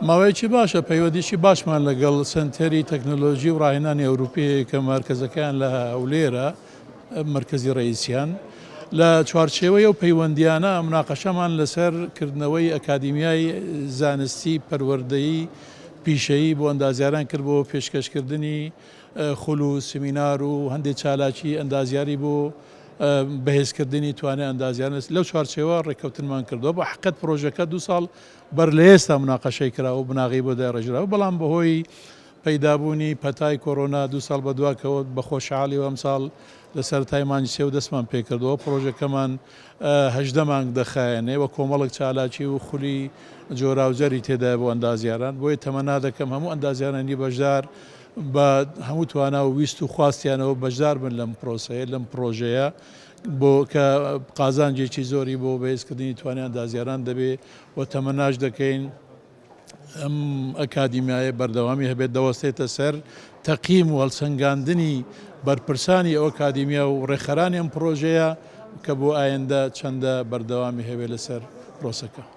ماوەیەکی باشە پەیوەندیی باشمان لەگەڵ سەنتەری تەکنەلۆژی و ڕاهێنانی ئەوروپی هەیە کە مەرکەزەکەیان لە هەولێرە، مەرکەزی ڕەئیسیان. لە چوارچێوەی ئەو پەیوەندییانە موناقەشەمان لەسەر کردنەوەی ئەکادیمیای زانستی پەروەردەیی پیشەیی بۆ ئەندازیاران کرد بۆ پێشکەشکردنی خول و سمینار و هەندێک چالاکی ئەندازیاری بۆ بەهێزکردنی توانای ئەندازیاران لەو چوارچێوە ڕێککەوتنمان کردووە. بە حەقیقەت پرۆژەکە دوو ساڵ بەر لە ئێستا موناقەشەی کرا و بناغەی بۆ داڕێژرا بەڵام بەهۆی پەیدابوونی پەتای کۆرۆنا دوو ساڵ بەدوا کەوت، بە خۆشحاڵیەوە ئەمساڵ لە سەرەتای مانگی سێوە دەستمان پێکردەوە، پڕۆژەکەمان 18 مانگ دەخایەنێ و کۆمەڵێک چالاکی و خولی جۆراوجەری تێدایە بۆ ئەندازیاران، بۆیە تەمەنا دەکەم هەموو ئەندازیارانی بەشدار بە هەموو توانا و ویست و خواستیانەوە بەشدار بن لەم پرۆسەیە، لەم پڕۆژەیە بۆ کە قازانجێکی زۆری بۆ بەهێزکردنی توانای ئەندازیاران دەبێ و تەمەناش دەکەین ئەم ئەکادیمیایە بەردەوامی هەبێت، دەوەستێتە سەر تەقیم و هەڵسەنگاندنی بەرپرسانی ئەو ئەکادیمیا و ڕێکخەرانی ئەم پڕۆژەیە کە بۆ ئایندە چەندە بەردەوامی هەبێت لەسەر پرۆسەکە.